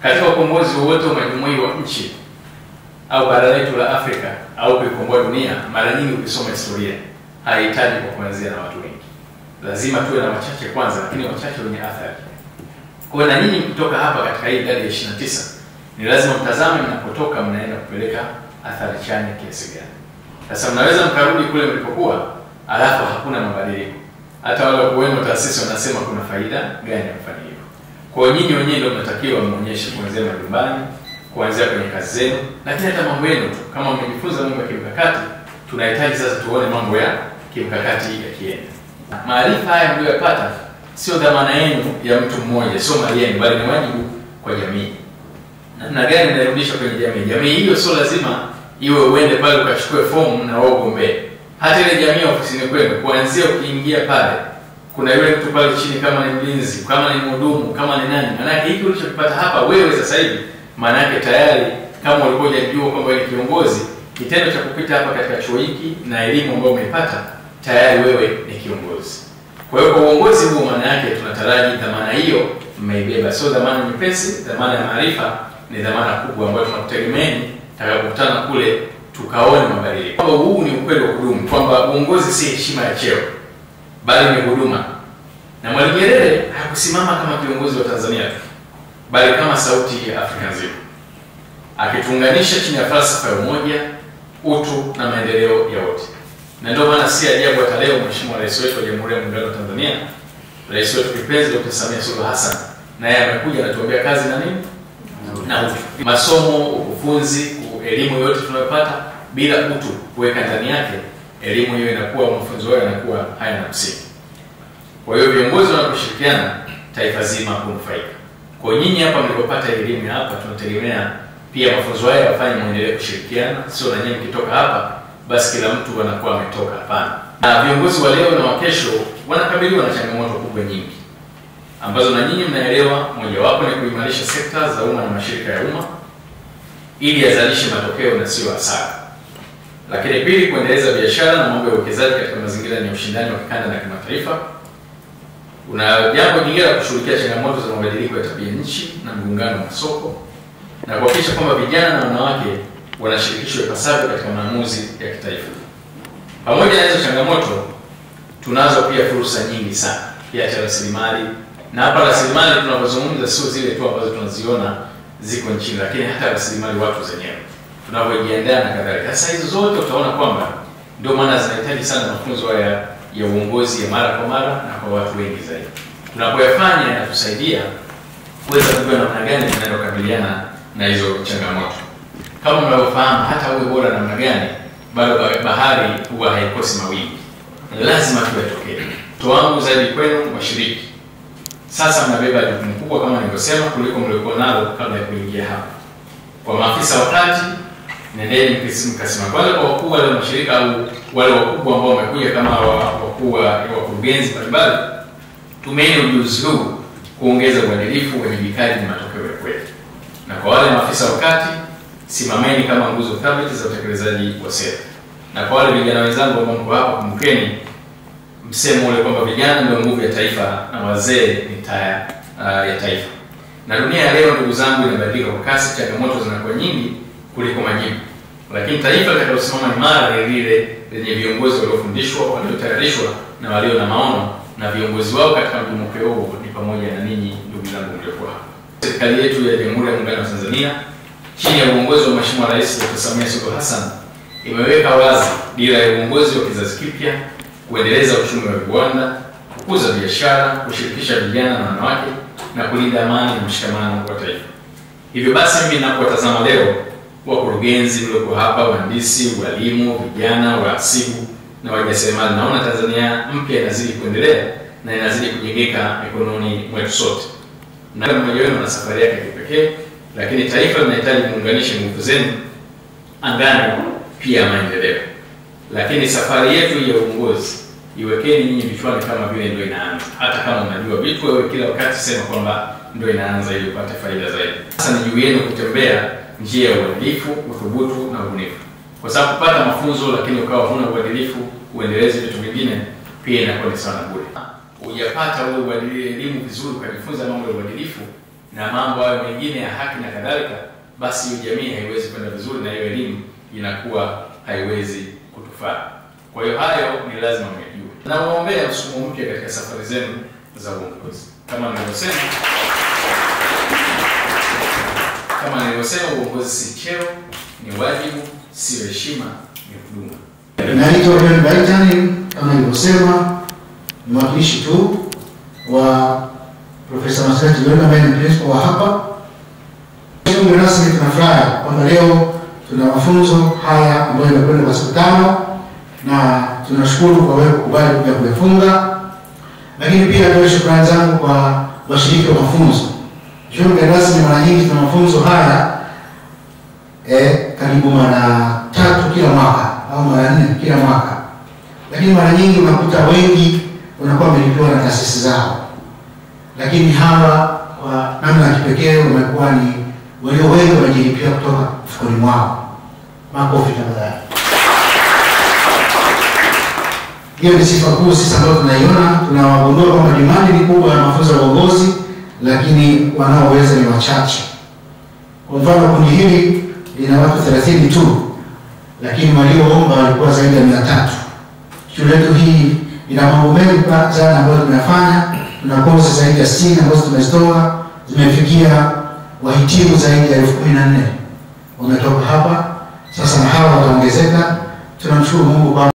Katika ukombozi wowote wa majumuiya wa nchi au bara letu la Afrika au kuikomboa dunia, mara nyingi ukisoma historia haihitaji kwa kuanzia na watu wengi. Lazima tuwe na wachache kwanza, lakini wachache wenye athari. Kwa hiyo na nyinyi mkitoka hapa katika hii idadi ya 29, ni lazima mtazame mnapotoka mnaenda kupeleka athari chanya kiasi gani. Sasa mnaweza mkarudi kule mlipokuwa, alafu hakuna mabadiliko. Hata wale wakuu wenu taasisi wanasema kuna faida gani ya kufanya hivyo. Kwa hiyo nyinyi wenyewe ndio mnatakiwa muonyeshe kuanzia majumbani, kuanzia kwenye kazi zenu, lakini hata mambo yenu tu. Kama mmejifunza mambo ya kimkakati, tunahitaji sasa tuone mambo ya kimkakati yakienda. Maarifa haya mliyopata sio dhamana yenu ya mtu mmoja, sio mali yenu, bali ni wajibu kwa jamii. Namna gani mnarudisha kwenye jamii? Jamii hiyo sio lazima iwe uende pale ukachukue fomu na wewe ugombee. Hata ile jamii ofisini kwenu, kuanzia ukiingia pale, kuna yule mtu pale chini, kama ni mlinzi, kama ni mhudumu, kama ni nani, maana yake hiki ulichokipata hapa wewe sasa hivi, maana yake tayari kama ulikuwa hujajua kwamba wewe ni kiongozi, kitendo cha kupita hapa katika chuo hiki na elimu ambayo umeipata, tayari wewe ni kiongozi. Kwa hiyo kwa uongozi huo, maana yake tunataraji dhamana hiyo mmeibeba. Sio dhamana nyepesi, dhamana ya maarifa ni dhamana kubwa ambayo tunakutegemeeni tutakapokutana kule tukaone mabadiliko. Kwamba huu ni ukweli wa kudumu, kwamba uongozi si heshima ya cheo, bali ni huduma. Na Mwalimu Nyerere hakusimama kama kiongozi wa Tanzania tu, bali kama sauti ya Afrika nzima, akituunganisha chini ya falsafa ya umoja, utu na maendeleo ya wote. Na ndio maana si ajabu hata leo Mheshimiwa Rais wetu wa Jamhuri ya Muungano wa Tanzania, Rais wetu kipenzi Dr. Samia Suluhu Hassan, naye amekuja anatuambia kazi na nini? Na utu. Masomo, ukufunzi, elimu yote tunayopata bila utu kuweka ndani yake, elimu hiyo inakuwa, mafunzo hayo yanakuwa hayana msingi. Kwa hiyo viongozi wanaposhirikiana, taifa zima hunufaika. Kwa nyinyi hapa mlipopata elimu hapa, tunategemea pia mafunzo haya yafanye muendelee kushirikiana, sio na nyinyi mkitoka hapa basi kila mtu anakuwa ametoka. Hapana. Na viongozi wa leo na wa kesho wanakabiliwa na changamoto kubwa nyingi ambazo na nyinyi mnaelewa. Mojawapo ni kuimarisha sekta za umma na mashirika ya umma ili yazalishe matokeo na sio hasara. Lakini pili, kuendeleza biashara na mambo ya uwekezaji katika mazingira yenye ushindani wa kikanda na kimataifa. Kuna jambo jingine la kushughulikia changamoto za mabadiliko ya tabia nchi na mgongano wa masoko, na kuhakikisha kwamba vijana na wanawake wanashirikishwa ipasavyo katika maamuzi ya kitaifa. Pamoja na hizo changamoto, tunazo pia fursa nyingi sana, kiacha rasilimali. Na hapa rasilimali tunapozungumza sio zile tu ambazo tunaziona ziko nchini, lakini hata rasilimali watu zenyewe tunavyojiandaa na kadhalika. Sasa hizo zote utaona kwamba ndio maana zinahitaji sana mafunzo haya ya uongozi ya mara kwa mara na kwa watu wengi zaidi. Tunapoyafanya yanatusaidia kuweza kujua namna gani tunayokabiliana na hizo changamoto. Kama mnavyofahamu, hata uwe bora namna gani, bado bahari huwa haikosi mawimbi. Lazima tuyatokee. Wito wangu zaidi kwenu washiriki, sasa mnabeba jukumu kubwa kama nilivyosema kuliko mliokuwa nalo kabla ya kuingia hapa. Kwa maafisa wa kati, nendeni mkasema kwanza kwa wakuu wale mashirika au wale wakubwa ambao wamekuja kama wakuu wa wakurugenzi mbalimbali, tumieni ujuzi huu kuongeza uadilifu, uwajibikaji na matokeo ya kweli. Na kwa wale maafisa wa kati, simameni kama nguzo thabiti za utekelezaji wa sera. Na kwa wale vijana wenzangu ambao mko hapa, kumbukeni msemo ule kwamba vijana ndio nguvu ya taifa na wazee ni taya ya taifa. Na dunia ya leo, ndugu zangu, inabadilika kwa kasi, changamoto zinakuwa nyingi kuliko majibu. Lakini taifa litakalosimama imara ni lile lenye viongozi waliofundishwa, waliotayarishwa na walio na maono, na viongozi wao katika mjumuiko huu ni pamoja na ninyi ndugu zangu mliokuwa hapa. Serikali yetu ya Jamhuri ya Muungano wa Tanzania chini ya uongozi wa Mheshimiwa Rais Dr. Samia Suluhu Hassan imeweka wazi dira ya uongozi wa kizazi kipya, kuendeleza uchumi wa viwanda, kukuza biashara, kushirikisha vijana na wanawake na kulinda amani na mshikamano wa taifa. Hivyo basi mimi ninapowatazama leo wakurugenzi mliokuwa hapa, wahandisi, walimu, vijana, wahasibu na wajasiriamali, naona Tanzania mpya inazidi kuendelea na inazidi kujengeka mikononi mwetu sote. Na kila mmoja wenu ana safari yake kipekee, lakini taifa linahitaji muunganishe nguvu zenu angani pia maendeleo. Lakini safari yetu ya uongozi iwekeni nyinyi vichwani kama vile ndio inaanza. Hata kama unajua vitu wewe kila wakati sema kwamba ndio inaanza ili upate faida zaidi. Sasa ni juu yenu kutembea njia ya uadilifu, uthubutu na ubunifu. Kwa sababu kupata mafunzo lakini ukawa huna uadilifu, uendeleze vitu vingine pia inakuwa ni sana bure. Hujapata ule uadilifu elimu vizuri ukajifunza mambo ya uadilifu, na mambo hayo mengine ya haki na kadhalika, basi hiyo jamii haiwezi kwenda vizuri na hiyo elimu inakuwa haiwezi kutufaa. Kwa hiyo hayo ni lazima myajue. Nawaombea msukumo mpya katika safari zenu za uongozi. Kama nilivyosema, uongozi si cheo, ni wajibu, si heshima, ni huduma. Naitwa John Baitani, kama nilivyosema, ni mwakilishi tu wa Profesa Masanja John ambaye ni principal wa hapa. Mgeni rasmi, tunafurahi kwamba leo tuna mafunzo haya ambayo yanakwenda kwa siku 5 na tunashukuru kwa wewe kukubali kuja kuyafunga. Lakini pia nitoe shukrani zangu kwa washiriki wa mafunzo. Mgeni rasmi, mara nyingi tuna mafunzo haya karibu mara 3 kila mwaka au mara 4 kila mwaka. Lakini mara nyingi unakuta wengi wanakuwa wamelipiwa na taasisi zao. Lakini hawa kwa namna ya kipekee wamekuwa ni walio wengi wanajilipia kutoka mfukoni mwao. Makofi tafadhali. Hiyo ni sifa kuu sisi ambayo tunaiona, tunawagundua kwamba demand ni kubwa ya mafunzo ya uongozi, lakini wanaoweza ni wachache. Kwa mfano kundi hili lina watu 30 tu, lakini walioomba walikuwa zaidi ya 300. Shule yetu hii ina mambo mengi sana ambayo tunafanya. Tuna kozi zaidi ya 60 ambazo tumezitoa, zimefikia wahitimu zaidi ya 14,000 wametoka hapa. Sasa na hawa wataongezeka. Tunamshukuru Mungu kwa